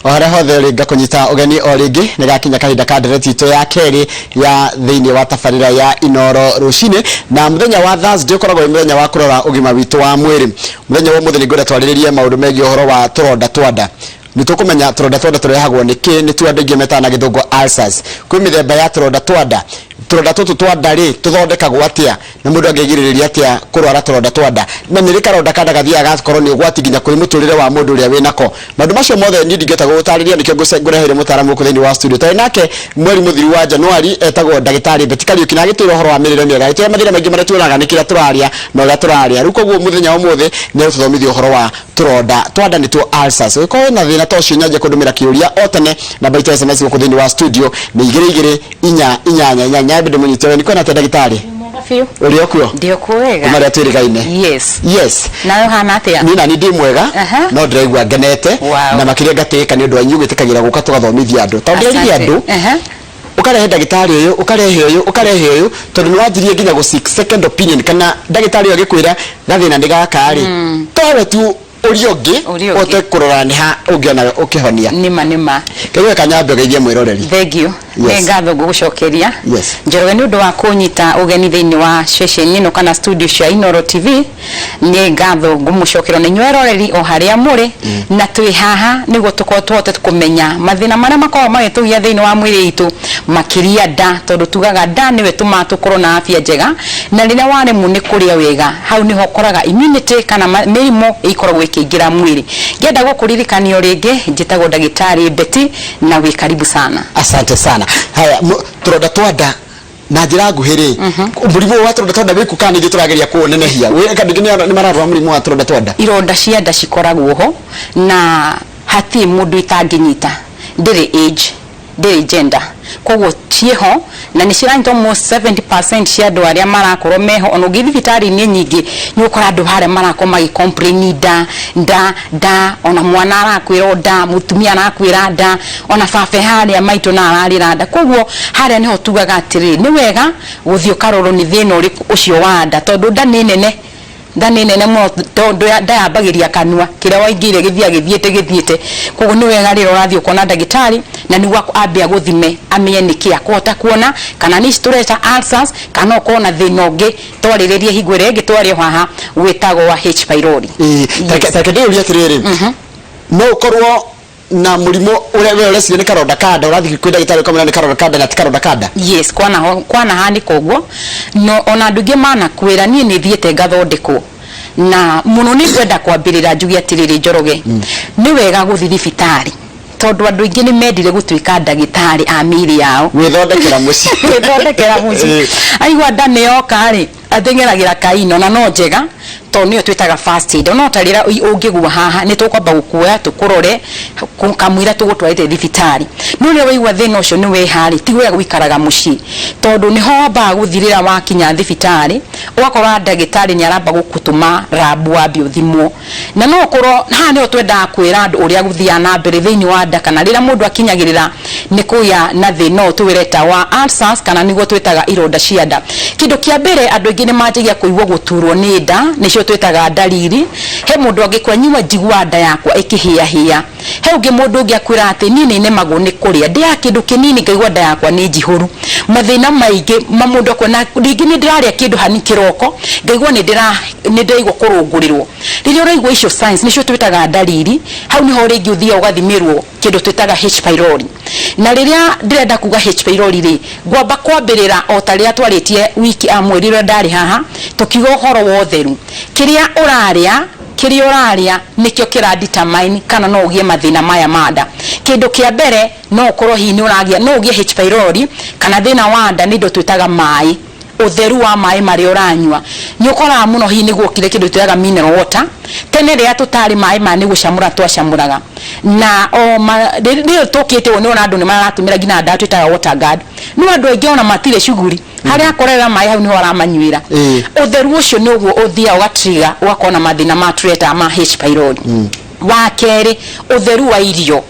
O harĩa hothe ũrĩ, ngakũnyita ũgeni o rĩngĩ. Nĩ gakinya kahinda ka ndereti itũ ya kerĩ ya thĩinĩ wa tabarĩra ya Inoro Rũcinĩ, na mũthenya wa Thursday ũkoragwo wĩ mũthenya wa kũrora ũgima witũ wa mwĩrĩ. Mũthenya wa ũmũthĩ nĩ ngwenda twarĩrĩrie maũndũ megiĩ ũhoro wa tũronda twa nda. Nĩ tũkũmenya tũronda twa nda tũrehagwo nĩ kĩ, nĩ tuo andũ aingĩ metaga na Gĩthũngũ ulcers. Kwĩ mĩthemba ya tũronda twa nda. Tũronda tũtũ twa nda rĩ, tũthondekagwo atĩa, na mũndũ angĩgirĩrĩria atĩa kũrwara tũronda twa nda, na nĩ rĩ karonda ka nda gathiaga gagakorwo nĩ ũgwati nginya kũrĩ mũtũrĩre wa mũndũ ũrĩa wĩnako? Maũndũ macio mothe niĩ ndingĩhota gũgũtarĩria, nĩkĩo ngũreheire mũtaaramu gũkũ thĩinĩ wa studio. Twarĩ nake mweri mũthiru wa Januari, etagwo Ndagĩtarĩ Betty Kariũki, na agĩtwĩra ũhoro wa mĩrĩre mĩega, agĩtwĩra mathĩna maingĩ marĩa tuonaga nĩ kĩrĩa tũrarĩa na ũrĩa tũrarĩa. Rĩu koguo mũthenya wa ũmũthĩ nĩ egũtũthomithia ũhoro wa tũronda twa nda, nĩtuo ulcers. Ũngĩkorwo wĩna thĩna ta ũcio, nyanjia kũndũmĩra kĩũria o tene. Namba itũ ya SMS gũkũ thĩinĩ wa studio nĩ 22488. Nyambe ndĩmũnyite ũgeni. Kwĩna atĩa, ndagĩtarĩ? Mwega biũ. Ũrĩ o kuo? Ndĩ o kuo wega. Kuma rĩrĩa twĩrĩgaine. Yes. Yes. Nawe ũhana atĩa? Niĩ nani ndĩ mwega. No ndĩraigua ngenete na makĩria ngatĩĩka nĩ ũndũ wa inyuĩ gwĩtĩkagĩra gũka tũgathomithia andũ, tondũ ndĩrerire Asante. andũ ũkarehe ndagĩtarĩ ũyũ, ũkarehe ũyũ, ũkarehe ũyũ, tondũ nĩ wanjirie nginya gũ seek second opinion, kana ndagĩtarĩ ũyũ agĩkwĩra gathĩna nĩ gaka rĩ, towe tu ũria ũngĩ. Ũria ũngĩ. Ũhote kũrora nĩ ha ũngĩona ũkĩhonia. Nĩma nĩma. Kĩgwe kanyambe ũgeithie mwĩroreri. Thank you. Nĩ ngatho ngũgũcokeria. Njoroge, nĩ ũndũ wa kũnyita ũgeni thĩinĩ wa ceceni ĩno kana studio cia Inoro TV. Nĩ ngatho ngũmũcokera na inyuĩ eroreri o harĩa mũrĩ, na twĩ haha nĩguo tũkorwo tũhote kũmenya mathĩna marĩa makoragwo magĩtũgia thĩinĩ wa mwĩrĩ itũ, makĩria nda, tondũ tugaga nda nĩwe tũmaga tũkorwo na afya njega, na rĩrĩa waremwo nĩ kũrĩa wega, hau nĩho ũkoraga immunity kana mĩrimũ ĩkoragwo ĩkĩingĩra mwĩrĩ. Ngĩenda gũkũririkania o rĩngĩ, njĩtagwo Ndagĩtarĩ Betty, na wĩ karibu sana. Asante sana. Haya, tũronda twa nda na njĩra nguhĩ rĩ, mũrimũ wa tũronda twa nda wĩkuo kana nĩ ithuĩ tũrageria kũũnenehia? Andũ aingĩ nĩ mararwara mũrimũ wa tũronda twa nda. Ironda cia nda cikoragwo ho na hatirĩ mũndũ itangĩnyita, ndĩrĩ age, ndĩrĩ gender, koguo ciĩho na nĩ ciranyita almost 70% cia andũ arĩa marakorwo meho. Ona ũngĩ thibitarĩ-inĩ nyingĩ nĩ ũkora andũ harĩa marakorwo magĩ complain nda, nda, nda. Ona mwana arakwĩra o nda, mũtumia arakwĩra nda, ona baba harĩa maitũ na ararĩra nda. Koguo harĩa nĩho tugaga atĩrĩrĩ, nĩ wega gũthiĩ ũkarorwo nĩ thĩna ũrĩkũ ũcio wa nda, tondũ nda nĩ nene, nda nĩ nene mũno, tondũ nda yambagĩria kanua, kĩrĩa waingĩire gĩthiaga gĩthiĩte gĩthiĩte. Koguo nĩ wega rĩrĩa ũrathiĩ ũkona ndagĩtarĩ na nĩguo ambe agũthime, amenye nĩkĩ akũhota kuona, kana nĩ ici tũreta ulcers, kana ũkorwo na thĩna ũngĩ twarĩrĩrie hingo ĩrĩa ĩngĩ twarĩ o haha wĩtagwo wa H pylori. Ĩĩ, tareke ndĩyũrie atĩrĩrĩ, no ũkorwo na mũrimũ ũrĩa we ũreciria nĩ karonda ka nda, ũrathiĩ kwĩ ndagĩtarĩ ũkamwĩra nĩ karonda ka nda na ti karonda ka nda? Yes, kwanahanĩka ũguo, no ona andũ aingĩ manakwĩra niĩ nĩ thiĩte ngathondekwo. Na mũno nĩ ngwenda kwambĩrĩra njuge atĩrĩrĩ, Njoroge, nĩ wega gũthiĩ thibitarĩ, tondũ andũ aingĩ nĩ mendire gũtuĩka ndagĩtarĩ a mĩĩrĩ yao. Gwĩthondekera mũciĩ. Gwĩthondekera mũciĩ. Aigua nda nĩ yoka rĩ, ateng'eragĩra kaino, na no njega tondũ nĩyo twĩtaga first aid. No ta rĩrĩa ũngĩgua haha, nĩ tũkwamba gũkuoya tũkũrore kamũira tũgũtwarĩte thibitarĩ. No rĩrĩa waigua thĩna ũcio nĩ weha rĩ, ti wega gũikaraga mũciĩ, tondũ nĩho wambaga gũthirĩra. Wakinya thibitarĩ, ũgakora ndagĩtarĩ nĩ aramba gũgũtũma lab, wambe ũthimwo. Na no ũkorwo haha nĩho twendaga kwĩra andũ ũrĩa gũthiaga na mbere thĩinĩ wa nda, kana rĩrĩa mũndũ akinyagĩrĩra nĩ kũgĩa na thĩna ũyũ tũwĩreta wa ulcers, kana nĩguo twĩtaga ironda cia nda. Kĩndũ kĩa mbere, andũ aingĩ nĩ manjagia kũigua gũturwo nĩ nda, nĩcio twĩtaga ndariri. He mũndũ angĩkwa, "Nyua, njiguaga nda yakwa ĩkĩhĩahĩa." He ũngĩ mũndũ ũngĩ akwĩra atĩ, "Niĩ nĩ nemagwo nĩ kũrĩa, ndĩaga kĩndũ kĩnini ngaigua nda yakwa nĩ njihũru." Mathĩna maingĩ ma mũndũ akuona rĩngĩ, "Nĩ ndĩrarĩa kĩndũ hani kĩroko, ngaigua nĩ ndĩraigua kũrũngũrĩrwo." Rĩrĩa ũraigua icio signs, nĩcio twĩtaga ndariri, hau nĩho rĩngĩ ũthiaga ũgathimĩrwo kĩndũ twĩtaga H pylori. Na rĩrĩa ndĩrenda kuga H pylori rĩ, ngwamba kwambĩrĩra o ta rĩrĩa twarĩtie wiki a mweri ũrĩa ndarĩ haha, tũkiuga ũhoro wa ũtheru. Kĩrĩa ũrarĩa, kĩrĩa ũrarĩa nĩkĩo kĩra determine kana no ũgĩe mathĩna maya ma nda. Kĩndũ kĩa mbere, no ũkorwo hihi nĩ ũragĩa, no ũgĩe H pylori kana thĩna wa nda nĩ indo twĩtaga maĩ, ũtheru wa maĩ marĩa ũranyua. Nĩ ũkoraga mũno hihi nĩ guokire kĩndũ twĩtaga mineral water. Tene rĩrĩa tũtarĩ maĩ maya, nĩ gũcamũra twacamũraga, na o rĩrĩa tũkĩte ũguo, nĩ ũrona andũ nĩ maratũmĩra nginya ndawa twĩtaga water guard, no andũ aingĩ ona matirĩ cuguri harĩa akorera maĩ hau nĩho aramanyuĩra. Ũtheru ũcio nĩ ũguo ũthiaga ũgatrigger ũgakorwo na mathĩna ma tũretaga ma H pylori. Wa kerĩ, ũtheru wa irio.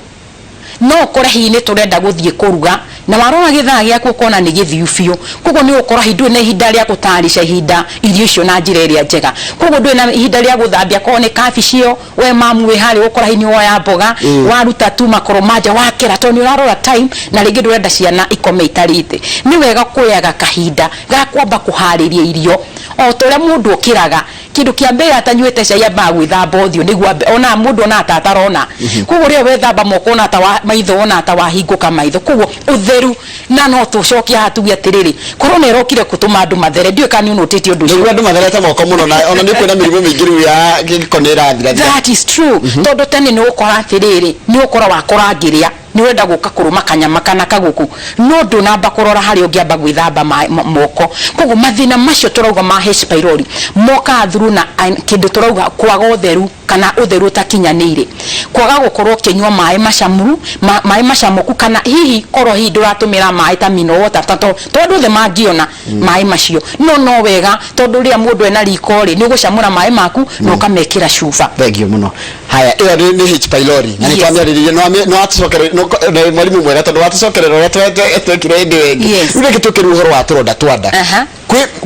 No ũkore hihi nĩ tũrenda gũthiĩ kũruga na warora gĩthaa gĩaku ũkona nĩ gĩthiu biũ, koguo nĩ ũgũkora hihi ndũrĩ na ihinda rĩa gũtayarisha ihinda irio icio na njĩra ĩrĩa njega, koguo ndũrĩ na ihinda rĩa gũthambia akorwo nĩ kabici ĩyo, we mamu wĩ harĩa ũgũkora hihi nĩ woya mboga waruta tu makoro ma nja wakera tondũ nĩ ũrarora time na rĩngĩ ndũrenda ciana ikome itarĩte. Nĩ wega kuoyaga kahinda ga kwamba kũharĩria irio o ta ũrĩa mũndũ okĩraga. Kĩndũ kĩa mbere atanyuĩte cai ambaga gwĩthamba ũthiũ nĩguo ambe ona mũndũ onaga ta atarona. Koguo rĩrĩa wethamba moko onaga ta wa maitho onaga ta wahingũka maitho. Koguo ũtheru na no tũcokie haha tuge atĩrĩrĩ, corona ĩrokire gũtũma andũ mathere. Ndiũĩ kana nĩ ũnotĩtie ũndũ ũcio. Nĩguo andũ matherete moko mũno na ona nĩ ũkuona mĩrimũ mĩingĩ rĩu ya gĩko nĩ ĩrathirathira. That is true. Tondũ tene nĩ ũgũkora atĩrĩrĩ, nĩ ũgũkora wakora ngĩrĩa. Nĩ ũrenda gũka kũrũma kanyama kana kagũkũ, no ndũnamba kũrora harĩa ũngĩamba gwĩthamba moko. Koguo mathĩna macio tũrauga ma H pylori mokaga through na kĩndũ tũrauga kwaga ũtheru kana ũtheru ũtakinyanĩire. Kwaga gũkorwo ũkĩnyua maĩ macamuru, maĩ macamũku kana hihi korwo hihi ndũratũmĩra maĩ ta mineral water to andũ othe mangĩona maĩ macio. No no wega tondũ rĩrĩa mũndũ ena riko rĩ, nĩ ũgũcamũra maĩ maku na ũkamekĩra cuba. Thengiũ mũno. Haya, ĩyo nĩ H pylori na nĩ twamĩarĩrĩirie, nĩ watũcokereria, nĩ mwarimũ mwega tondũ watũcokerera ũrĩa twekire hĩndĩ ĩyo ĩngĩ. Rĩu reke tũke rĩu ũhoro wa tũronda twa nda.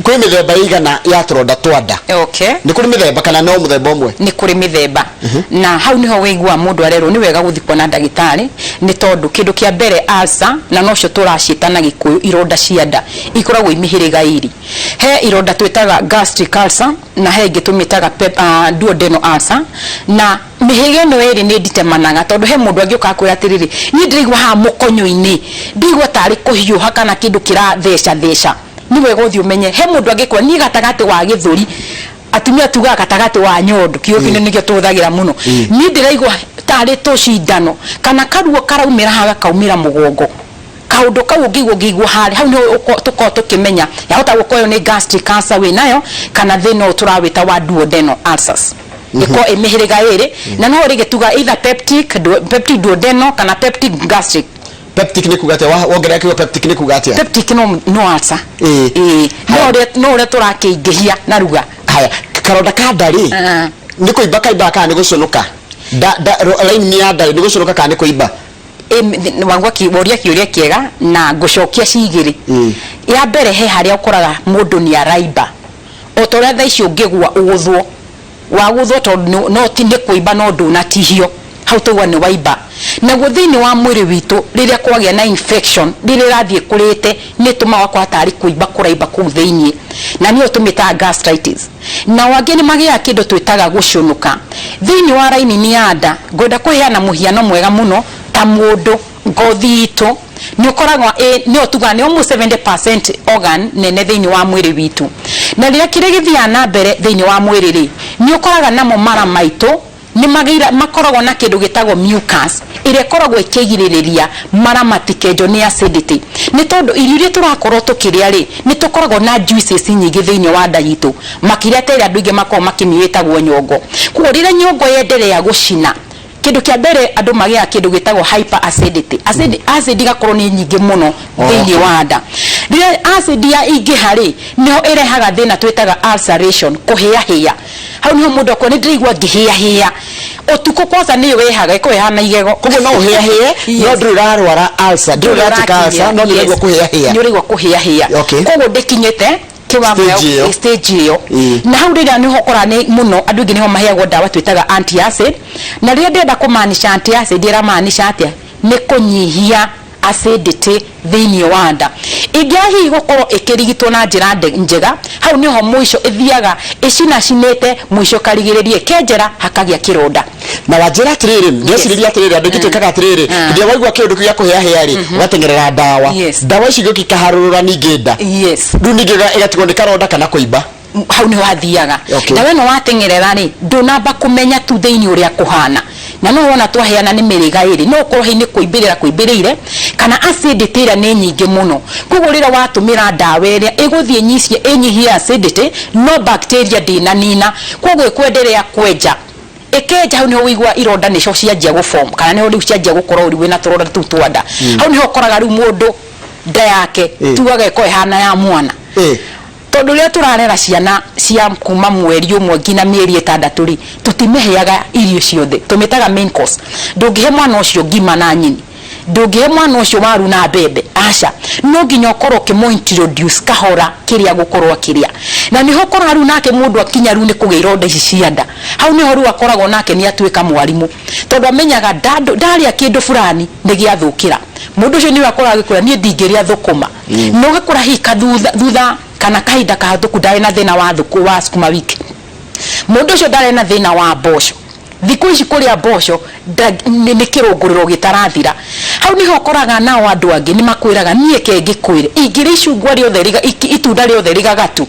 Kwĩ mĩthemba ĩigana ya tũronda twa nda? Nĩ kũrĩ mĩthemba kana no mũthemba ũmwe? Nĩ kũrĩ mĩthemba na hau nĩho wĩiguaga mũndũ arerwo nĩ wega gũthiĩ kuona ndagĩtarĩ nĩ tondũ kĩndũ kĩa mbere ulcer, na nocio tũraciĩta na Gĩkũyũ ironda cia nda, ikoragwo i mĩhĩrĩga ĩrĩ. He ironda twĩtaga gastric ulcer na he ĩngĩ tũmĩtaga duodenal ulcer, na mĩhĩrĩga ĩno ĩrĩ nĩ nditemanaga tondũ he mũndũ angĩũka akwĩra atĩrĩrĩ, niĩ ndĩraigua haha mũkonyo-inĩ, ndĩraigua tarĩ kũhiũha kana kĩndũ kĩratheca theca, nĩ wega ũthiĩ ũmenye. He mũndũ angĩkwĩra niĩ gatagatĩ wa gĩthũri, atumia tugaga gatagatĩ wa nyondo, kiugo kĩu nĩkĩo tũhũthagĩra mũno, niĩ ndĩraigua tarĩ tũcindano kana karuo karaumĩra haha gakaumĩra mũgongo. Kaũndũ kau ũngĩigua ũngĩigua harĩa, hau nĩho tũkoragwo tũkĩmenya yahota gũkorwo ĩyo nĩ gastric ulcer wĩ nayo kana thĩna ũyũ tũrawĩta wa duodenal ulcers. Ĩkoragwo ĩ mĩhĩrĩga ĩrĩ na no rĩngĩ tugaga either peptic duodenal kana peptic gastric. Peptic nĩ kuga atĩa? Wongerera kiugo peptic nĩ kuga atĩa? Peptic no ulcer. Ĩĩ. No ũrĩa tũrakĩingĩhia na ruga. Haya, karonda ka nda rĩ, nĩ kũimba kaimbaga kana nĩ gũcũnũka? Line ya nda rĩ, nĩ gũcũnũka kana nĩ kũimba? Wangwa woria kĩũria kĩega na ngũcokia ci igĩrĩ. Ya mbere he harĩa ũkoraga mũndũ nĩ araimba o ta ũrĩa thaa ici ũngĩgwa ũgũthwo, wagũthwo tondũ no ti nĩ kũimba no ndũnatihio, hau tauga nĩ waimba. Naguo thĩinĩ wa mwĩrĩ witũ rĩrĩa kwagĩa na infection rĩrĩa ĩrathiĩ ĩkũrĩte nĩ ĩtũmaga ũgakora tarĩ kũimba kũraimba kũu thĩinĩ na nĩyo tũmĩtaga gastritis. Nao angĩ nĩ magĩaga kĩndũ twĩtaga gũcũnũka thĩinĩ wa rainini ya nda. Ngwenda kũheana mũhiano mwega mũno ta mũndũ, ngothi itũ nĩ ũkoragwo ĩ, nĩyo tugaga nĩ almost 70% organ nene thĩinĩ wa mwĩrĩ witũ. Na rĩrĩa kĩrĩa gĩthiaga na mbere thĩinĩ wa mwĩrĩ rĩ, nĩ ũkoraga namo mara maitũ nĩ magĩira, makoragwo na kĩndũ gĩtagwo mucus ĩrĩa ĩkoragwo ĩkĩgirĩrĩria mara matikenjwo nĩ acidity. Nĩ tondũ irio iria tũrakorwo tũkĩrĩa rĩ, nĩ tũkoragwo na juices nyingĩ thĩinĩ wa nda itũ, makĩria ta ĩrĩa andũ aingĩ makoragwo makĩmĩũĩ ĩtagwo nyongo. Koguo rĩrĩa nyongo yenderea gũcina, kĩndũ kĩa mbere andũ magĩaga kĩndũ gĩtagwo hyper acidity. Acid, acid igakorwo nĩ nyingĩ mũno thĩinĩ wa nda. Rĩrĩa acid ya ingĩha rĩ, nĩho ĩrehaga thĩna twĩtaga ulceration, kũhĩahĩa. Hau niho mũndũ akorwo nĩ ndĩraigua ngĩhĩahĩa ũtukũ kwanza nĩyo ĩhaga ĩkoragwo ĩhana igego. Koguo no ũhĩahĩe no ndũrĩ ũrarwara ulcer, ndũrĩ ũratuĩka ulcer no nĩ ũraigua kũhĩahĩa. Nĩ ũraigua kũhĩahĩa. Koguo ndĩkinyĩte kĩwango Stage ĩyo. Stage ĩyo. Na hau rĩrĩa nĩho ũkoraga nĩ mũno andũ aingĩ nĩho maheagwo ndawa twĩtaga anti-acid. Na rĩrĩa ndĩrenda kũmaanisha anti-acid ĩramaanisha atĩa? Nĩ kũnyihia acidity thĩinĩ wa nda. Ĩngĩaga hihi gũkorwo ĩkĩrigitwo na njĩra njega, hau nĩho mũico ĩthiaga ĩcinacinĩte mũico ĩkarigĩrĩria ĩkenjera hakagĩa kĩronda. Na wanjĩra atĩrĩrĩ, ndĩrecirĩria atĩrĩrĩ, andũ aingĩ twĩkaga atĩrĩrĩ, hĩndĩ ĩrĩa waigua kĩũndũ kĩu gĩa kũhĩahĩa rĩ, ũgateng'erera ndawa. Ndawa ici igĩũka ikaharũrũra ningĩ nda. Rĩu ningĩ ĩgatigwo nĩ karonda kana kũimba. Hau niho hathiaga. Ndawa ĩno wateng'erera rĩ, ndũnamba kũmenya tu thĩinĩ ũrĩa kũhana. Na no wona twaheana nĩ mĩrĩga ĩrĩ, no ũkorwo hihi nĩ kũimbĩrĩra kũimbĩrĩire, kana acidity ĩrĩa nĩ nyingĩ mũno. Koguo rĩrĩa watũmĩra ndawa ĩrĩa, ĩgũthiĩ ĩnyicie ĩnyihie acidity, no bacteria ndĩnanina. Koguo ĩkwenderea kwenja. Ĩkenja hau nĩho ũiguaga ironda nĩcio cianjia gũ form, kana nĩho rĩu cianjia gũkorwo rĩu wĩna tũronda tũu twa nda. Hau nĩho ũkoraga rĩu mũndũ nda yake tugaga ĩkoragwo ĩhana ya mwana. Tondũ rĩrĩa tũrarera ciana cia kuma mweri ũmwe nginya mĩeri ĩtandatũ rĩ, tũtimĩheaga irio ciothe, tũmĩtaga main course. Ndũngĩhe mwana ũcio ngima na nyeni. Ndũngĩhe mwana ũcio waru na mbembe, aca. No nginya ũkorwo ũkĩmũ introduce kahora kĩrĩa gũkorwo akĩrĩa. Na nĩho ũkoraga rĩu nake mũndũ akinya rĩu nĩ kũgĩa ironda ici cia nda, hau nĩho rĩu akoragwo nake nĩ atuĩka mwarimũ, tondũ amenyaga ndarĩa kĩndũ fulani nĩ gĩathũkĩra. Mũndũ ũcio nĩwe akoragwo agĩkwĩra niĩ ndingĩrĩa thũkũma. Na ũgakora hihi thutha kana kahinda kahĩtũku ndarĩ na thĩna wa thũkũ wa sukuma wiki. Mũndũ ũcio ndarĩ na thĩna wa mboco. Thikũ ici kũrĩa mboco nĩ kĩrũngũrĩro gĩtarathira. Hau nĩho ũkoraga nao andũ angĩ nĩ makwĩraga niĩ ke ngĩkwĩre ingĩrĩa icungwa rĩothe itunda rĩothe rĩgagatu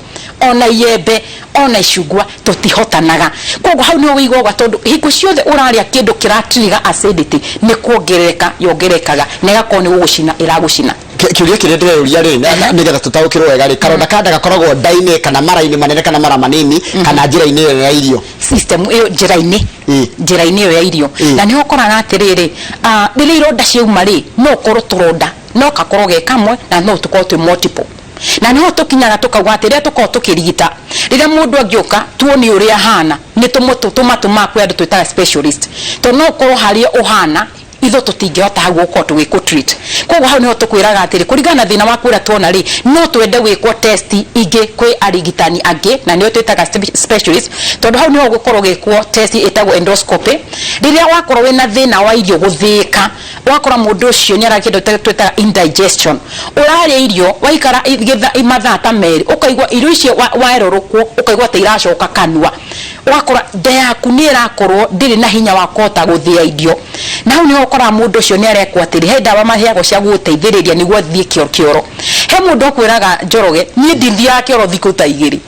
ona iembe ona icungwa tũtihotanaga. Koguo hau nĩho wĩiguaga tondũ hingo ciothe ũrarĩa kĩndũ kĩra trigger acidity nĩ kuongerereka yongererekaga na ĩgakorwo nĩ gũgũcina ĩragũcina. Kĩũria kĩrĩa ndĩreyũria rĩ, nĩgetha tũtaũkĩrwo wega rĩ, karonda ka nda gakoragwo nda-inĩ kana mara-inĩ manene kana mara manini kana njĩra-inĩ ĩyo ya irio? System ĩyo njĩra-inĩ, njĩra-inĩ ĩyo ya irio. Na nĩho ũkoraga atĩrĩrĩ, rĩrĩa ironda ciauma rĩ, no ũkorwo tũronda no gakorwo ge kamwe na no tũkorwo twĩ multiple. Na nĩho tũkinyaga tũkauga atĩ rĩrĩa tũkoragwo tũkĩrigita, rĩrĩa mũndũ angĩũka tuone ũrĩa ahana, nĩ tũmatũmaga kwĩ andũ twĩtaga specialist. Tondũ no ũkorwo harĩa ũhana ithuĩ tũtingĩhota hau gũkorwo tũgĩkũ treat. Koguo hau nĩho tũkwĩraga atĩrĩ, kũringana na thĩna waku ũrĩa tuona rĩ, no twende wĩkwo test ingĩ kwĩ arigitani angĩ, na nĩo twĩtaga specialist, tondũ hau nĩho ũgũkorwo ũgĩkwo test ĩtagwo endoscopy. Rĩrĩa wakorwo wĩna thĩna wa irio gũthĩĩka, ũgakora mũndũ ũcio nĩ aragĩa kĩndũ twĩtaga indigestion. Ũrarĩa irio, waikara mathaa ta merĩ, ũkaigua irio icio werũrũkwo, ũkaigua ta iracoka kanua. Ũgakora nda yaku nĩ ĩrakorwo ndĩrĩ na hinya wa kũhota gũthĩa irio. Na hau nĩho ũkoraga mũndũ ũcio nĩ arekwo atĩrĩ, he ndawa maheagwo cia gũgũteithĩrĩria nĩguo athiĩ kĩoro. He mũndũ ũkwĩraga Njoroge, niĩ ndithiaga kĩoro thikũ ta igĩrĩ.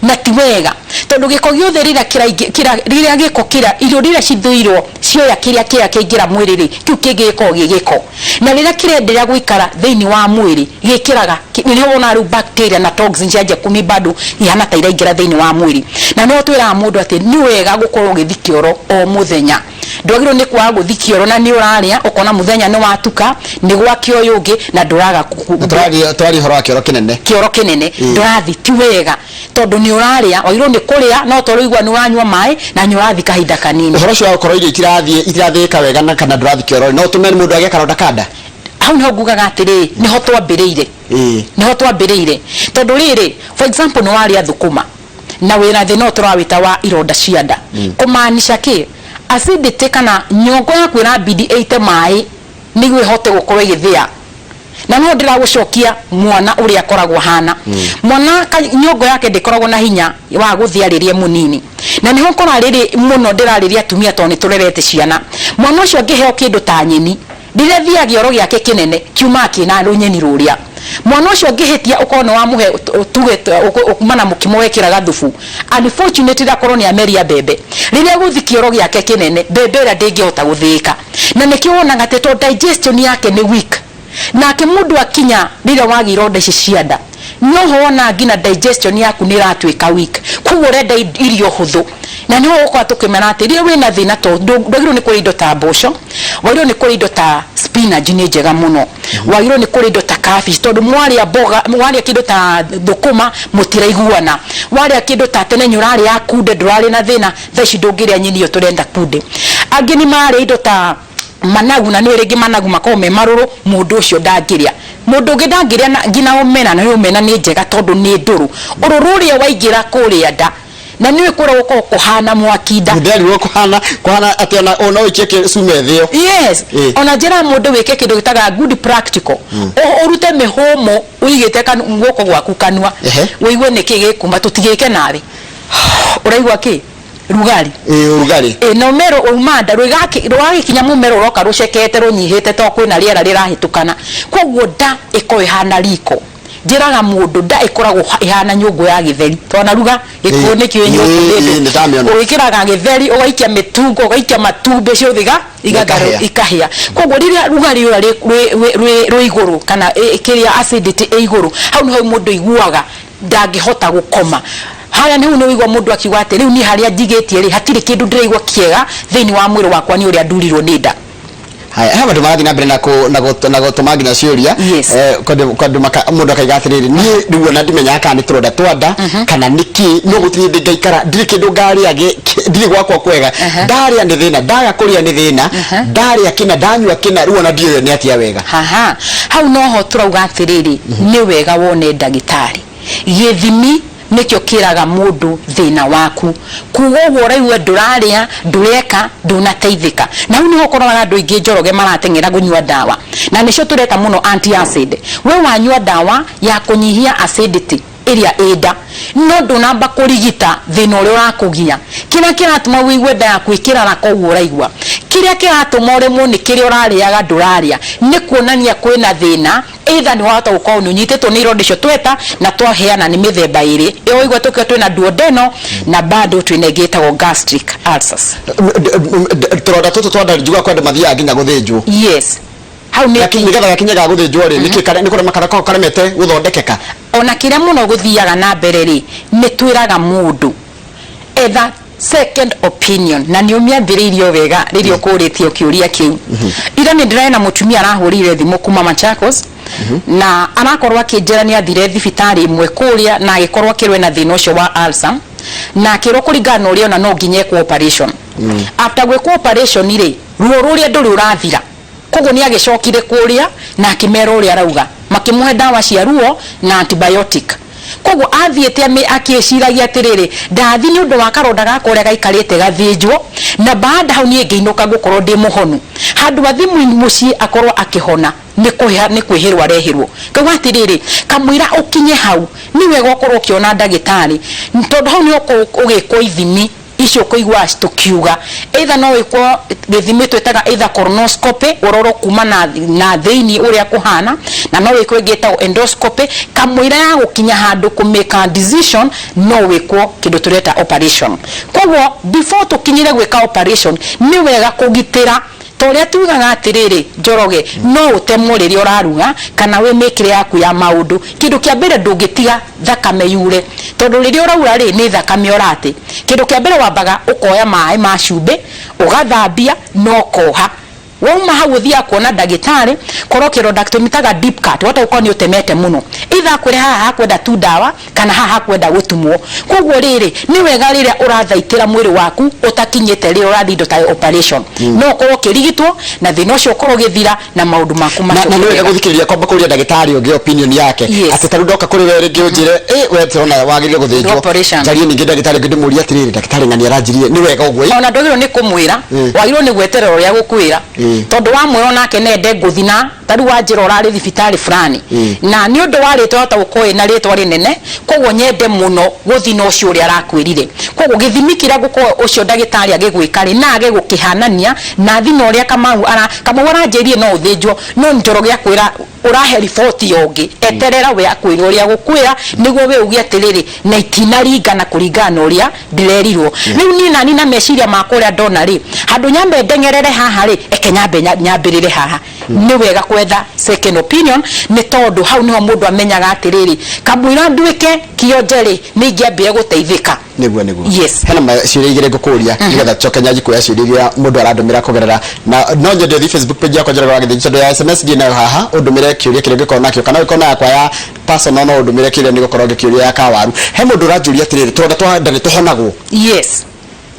Na ti wega, tondũ gĩko gĩothe rĩrĩa kĩraingĩ, rĩrĩa gĩko kĩrĩa, irio rĩrĩa cithĩirwo cioya kĩrĩa kĩega kĩaingĩra mwĩrĩ rĩ, kĩu kĩngĩ gĩkoragwo gĩ gĩko. Na rĩrĩa kĩrenderea gũikara thĩinĩ wa mwĩrĩ, gĩkĩraga, nĩrĩo wonaga rĩu bacteria na toxins cianjia kũmi bado ihana ta iraingĩra thĩinĩ wa mwĩrĩ. Na nĩho twĩraga mũndũ atĩ nĩ wega gũkorwo ũgĩthiĩ kĩoro o mũthenya. Ndwagĩrĩirwo nĩ kwaga gũthiĩ kĩoro na nĩ ũrarĩa, ũkona mũthenya nĩ watuka, nĩ gwakĩa ũyũ ũngĩ na ndũraga. Na tũraria ũhoro wa kĩoro kĩnene. Kĩoro kĩnene, ndũrathiĩ, ti wega. Tondũ nĩ ũrarĩa, wagĩrĩirwo nĩ kũrĩa no ta ũraigua nĩ ũranyua maĩ na nĩ ũrathiĩ kahinda kanini. Ũhoro ũcio wa gũkorwo irio itirathiĩ, itirathĩĩka wega na kana ndũrathiĩ kĩoro rĩ, no ũtũme mũndũ agĩe karonda ka nda? Hau nĩho ngugaga atĩrĩrĩ, nĩho twambĩrĩire. Nĩho twambĩrĩire. Tondũ rĩrĩ, for example nĩ warĩa thũkũma na wĩna thĩna ũyũ tũrawĩta wa ironda cia nda. Kũmaanisha kĩ? Acidity kana nyongo yaku ĩrabidi ĩite maĩ nĩguo ĩhote gũkorwo ĩgĩthĩa. Na no ndĩragũcokia mwana ũrĩa akoragwo ahana. Mwana nyongo yake ndĩkoragwo na hinya wa gũthĩa rĩrĩa e mũnini. Na nĩho ũkoraga rĩrĩ mũno ndĩrarĩria atumia tondũ nĩ tũrerete ciana. Mwana ũcio angĩheo kĩndũ ta nyeni, rĩrĩa athiaga kĩoro gĩake kĩnene kiumaga kĩna rũnyeni rũrĩa. Mwana ũcio angĩhĩtia ũkorwo nĩ wamũhe tuge kuma na mũkimo wekĩra gathubu, unfortunately akorwo nĩ ameria mbembe, rĩrĩa egũthiĩ kĩoro gĩake kĩnene, mbembe ĩrĩa ndĩngĩhota gũthĩĩka. Na nĩkĩo wonaga atĩ tondũ digestion yake nĩ weak, nake mũndũ akinya rĩrĩa wagĩa ironda ici cia nda, noho wonaga nginya digestion yaku nĩ ĩratuĩka weak, koguo ũrenda irio hũthũ. Na nĩho ũgũkora tũkĩmera atĩ rĩrĩa wĩna thĩna ta ũyũ, ndwagĩrĩirwo nĩ kũrĩa indo ta mboco, wagĩrĩirwo nĩ kũrĩa indo ta spinach nĩ njega mũno, wagĩrĩirwo nĩ kũrĩa indo ta cabbage, tondũ mwarĩa mboga, warĩa kĩndũ ta thũkũma mũtiraiguana, warĩa kĩndũ ta tene nĩ ũrarĩaga kunde ndũrarĩ na thĩna, thaa ici ndũngĩrĩa nyeni ĩyo tũrenda kunde. Angĩ nĩ mararĩa indo ta managu na nĩũĩ rĩngĩ managu makoragwo me marũrũ, mũndũ ũcio ndangĩrĩa. Mũndũ ũngĩ ndangĩrĩa nginya omena na nĩũĩ omena nĩ njega tondũ nĩ ndũrũ. Ũrũrũ ũrĩa waingĩra kũrĩa nda na nĩũĩ kũrĩa gũkoragwo kũhana mwaki nda. Ndĩrarirwo kũhana kũhana atĩ ona no ũikie cuma ĩthĩo. Yes. Ona njĩraga mũndũ wĩke kĩndũ gĩtaga good practical. Ũrute mĩhũmũ ũigĩte guoko gwaku kanua ũigue nĩkĩ gĩkuma, tũtigĩke nawe. Ũraigua kĩ? Rugarĩ. Ĩĩ, ũrugarĩ. Ĩĩ, na ũmero wauma nda, rwagĩkinya mũmero rũroka rũcekete rũnyihĩte tondũ kwĩna rĩera rĩrahĩtũkana. Kwoguo nda ĩkoragwo ĩhana riko. Njĩraga mũndũ nda ĩkoragwo ĩhana nyũngũ ya gĩtheri. Twanaruga gĩkũyũ nĩkĩũĩ nyũngũ nĩ ndũ. Nĩndamĩona. Wĩkĩraga gĩtheri, ũgaikia mĩtungo, ũgaikia matumbĩ ciothe Ikahĩa. ikahĩa. Kwoguo rĩrĩa rugarĩ ũrĩa rwĩ igũrũ kana kĩrĩa acidity ĩ igũrũ, hau nĩho mũndũ aiguaga ndangĩhota gũkoma. Harĩa nĩ nĩ ũigua mũndũ akiuga atĩ rĩu niĩ harĩa njigĩtie rĩ, hatirĩ kĩndũ ndĩraigua kĩega thĩinĩ wa mwĩrĩ wakwa nĩ ũrĩa ndurirwo nĩ nda. Haya, he andũ marathiĩ na mbere na kũ- na gũtũ- na gũtũma nginya ciũria. Kwandũ mũndũ akaiga atĩrĩrĩ, niĩ rĩu ona ndimenyaga kana nĩ tũronda twa nda kana nĩ kĩ, no gũtirĩ hĩndĩ ngaikara ndirĩ kĩndũ ngarĩa ndirĩ gwakwa kwega, ndarĩa nĩ thĩna, ndaga kũrĩa nĩ thĩna, ndarĩa kĩna, ndanyua kĩna, rĩu ona ndiũĩ nĩ atĩa wega. Haha hau noho tũrauga atĩrĩrĩ, nĩ wega wone ndagĩtarĩ. Gĩthimi nĩkĩo kĩraga mũndũ thĩna waku. Kuga ũguo ũraigua ndũrarĩa, ndũreka, ndũnateithĩka. Na hau nĩho ũkoraga andũ aingĩ Njoroge marateng'era kũnyua ndawa. Na nĩcio tũreta mũno anti-acid. We wanyua ndawa ya kũnyihia acidity ĩrĩa ĩ nda, no ndũnamba kũrigita thĩna ũrĩa ũrakũgia. Kĩrĩa kĩratũma wĩigue nda yaku ĩkĩraraka ũguo ũraigua, kĩrĩa kĩratũma ũremwo nĩ kĩrĩa ũrarĩaga ndũrarĩa, nĩ kuonania kwĩna thĩna. Either nĩ wahota gũkorwo nĩ ũnyitĩtwo nĩ ironda icio tweta na twaheana nĩ mĩthemba ĩrĩ ĩyo waigua tũkiuga twĩna duodenal na bado twĩna ĩngĩ ĩtagwo gastric ulcers. Tũronda tũtũ twa nda njugaga kwĩ andũ mathiaga nginya gũthĩnjwo. Yes, hau nĩ Nĩgetha gakinye ga gũthĩnjwo rĩ, nĩkĩ nĩ kũrema kana karemete gũthondekeka? Ona kĩrĩa mũno gũthiaga na mbere rĩ, nĩ twĩraga mũndũ etha second opinion, na nĩ ũmĩambĩrĩirie o wega rĩrĩa ũkũrĩtie kĩũria kĩu. Ira nĩ ndĩrarĩ na mũtumia arahũrĩire thimũ kuma Machakos, na arakorwo akĩnjĩra nĩ athire thibitarĩ ĩmwe kũrĩa na agĩkorwo akĩrwo ena thĩna ũcio wa ulcer, na akĩrwo kũringana na ũrĩa ona no nginya ekwo operation. After gwĩkwo operation rĩ, ruo rũrĩa ndũrĩ ũrathira. Koguo nĩ agĩcokire kũrĩa na akĩmera ũrĩa arauga, makĩmũhe ndawa cia ruo na antibiotic. Koguo athiĩte akĩĩciragia atĩrĩrĩ, ndathi nĩ ũndũ wa karonda gaka ũrĩa gaikarĩte gathĩnjwo, na baada hau niĩ ngĩinũka ngũkorwo ndĩ mũhonu. Handũ athi mũciĩ akorwo akĩhona, nĩ kũhĩa nĩ kwĩhĩrwo arehĩrwo. Ngauga atĩrĩrĩ, kamũira ũkinye hau, nĩ wega ũkorwo ũkĩona ndagĩtarĩ, tondũ hau nĩho ũgĩkwo ithimi icio ũkũigua tũkiuga. Either no wĩkwo gĩthimi twĩtaga either colonoscopy, ũrorwo kuma na thĩinĩ ũrĩa kũhana, na no wĩkwo ĩngĩ ĩtagwo endoscopy. Kamũira ya gũkinya handũ kũ make a decision, no wĩkwo kĩndũ tũreta operation. Koguo before tũkinyĩre gwĩka operation, nĩ wega kũgitĩra. Ta ũrĩa tugaga atĩrĩrĩ, Njoroge, no ũtemwo rĩrĩa ũraruga kana wĩ mĩkĩre yaku ya maũndũ. Kĩndũ kĩa mbere ndũngĩtiga thakame yure, tondũ rĩrĩa ũraura rĩ, nĩ thakame ũrate. Kĩndũ kĩa mbere wambaga ũkoya maĩ ma cumbĩ, ũgathambia na ũkoha. Wauma hau ũthiaga kuona ndagĩtarĩ, korwo kĩronda tũmĩtaga deep cut, wahota gũkorwo nĩ ũtemete mũno. Either akwĩre haha hakwenda tu ndawa kana haha hakwenda gũtumwo. Koguo rĩrĩ, nĩ wega rĩrĩa ũrathaitĩra mwĩrĩ waku ũtakinyĩte rĩrĩa ũrathiĩ indo ta operation, no ũkorwo ũkĩrigitwo na thĩna ũcio ũkorwo ũgĩthira na maũndũ maku Na macoke nĩ wega wega. gũthikĩrĩria kwamba kũria ndagĩtarĩ ũngĩ opinion yake. Atĩ ta rĩu ndoka kũrĩ we rĩngĩ ũnjĩre ĩ we tũrona wagĩrĩire gũthĩnjwo, Operation. Njarie ningĩ ndagĩtarĩ ũngĩ ndĩmũrie atĩrĩrĩ, ndagĩtarĩ ng'ani aranjĩrire nĩ wega ũguo ĩ? Ona ndwagĩrĩirwo nĩ kũmwĩra, wagĩrĩirwo nĩ gweterera ũrĩa agũkwĩra, tondũ wamwĩra onake no ende ngũthi na ta rĩu wanjĩra ũrarĩ thibitarĩ fulani, na nĩ ũndũ wa rĩtwa wahota gũkorwo wĩna rĩtwa rĩnene, koguo nyende mũno gũthi na ũcio ũrĩa arakwĩrire. Koguo gĩthimi kĩrĩa ngũkorwo ũcio ndagĩtarĩ agĩgwĩka rĩ, no age gũkĩhanania na athi na ũrĩa Kamau ara Kamau aranjĩrire no ũthĩnjwo, no Njoroge akwĩra ũrahe riboti ya ũngĩ. Eterera we akwĩre ũrĩa agũkwĩra nĩguo we uge atĩrĩrĩ, na itinaringana kũringana na ũrĩa ndĩrerirwo. Rĩu niĩ nani na meciria makwa ũrĩa ndona rĩ, handũ nyambe ndeng'erere haha rĩ, eke nyambe nyambĩrĩre haha. Nĩ wega gwetha second opinion, nĩ tondũ hau nĩho mũndũ amenyaga atĩrĩrĩ, kamũira nduĩke kĩonje rĩ, nĩ ingĩambire gũteithĩka. Nĩguo. Yes. Hena ciũria igĩrĩ ngũkũria nĩgetha njoke nyanjie kuoya ciũria iria mũndũ arandũmĩra kũgerera, na no nyende ũthiĩ Facebook page yakwa Njoroge wa Gĩthĩnji, tondũ ya SMS ndirĩ nayo haha, ũndũmĩre kĩũria kĩrĩa ũngĩkorwo nakĩo, kana ũngĩkorwo na yakwa ya personal no ũndũmĩre kĩũria, nĩgũkorwo ngĩkĩũria ya kawaru. He mũndũ ũranjũria atĩrĩrĩ, tũronda twa nda nĩ tũhonagwo? Yes,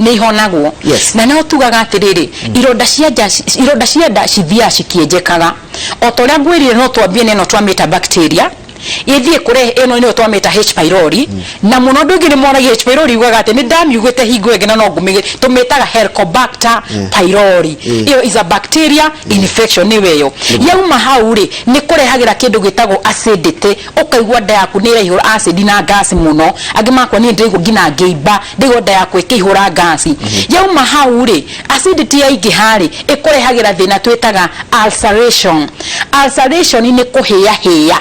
nĩ ihonagwo. Na no tugaga atĩrĩrĩ, ironda cia nja, ironda cia nda cithiaga cikĩenjekaga. O ta ũrĩa ngwĩrire, no twambie na ĩno twamĩta bacteria, ĩthiĩ kũrehe ĩno nĩyo twamĩta H pylori. Na mũno andũ aingĩ nĩ moragia H pylori yugaga atĩ nĩ ndamiugĩte hingo ĩngĩ na no ngũmĩgĩ, tũmĩtaga Helicobacter pylori. Ĩyo is a bacteria infection, nĩyo ĩyo. Yauma hau rĩ, nĩ kũrehagĩra kĩndũ gĩtagwo acidity, ũkaigua nda yaku nĩ ĩraihũra acid na gas mũno. Angĩ makwa niĩ ndĩraigua nginya ngĩimba, ndĩraigua nda yakwa ĩkĩihũra gas. Yauma hau rĩ, acidity yaingĩha rĩ, ĩkũrehagĩra thĩna twĩtaga ulceration. Ulceration nĩ kũhĩahĩa.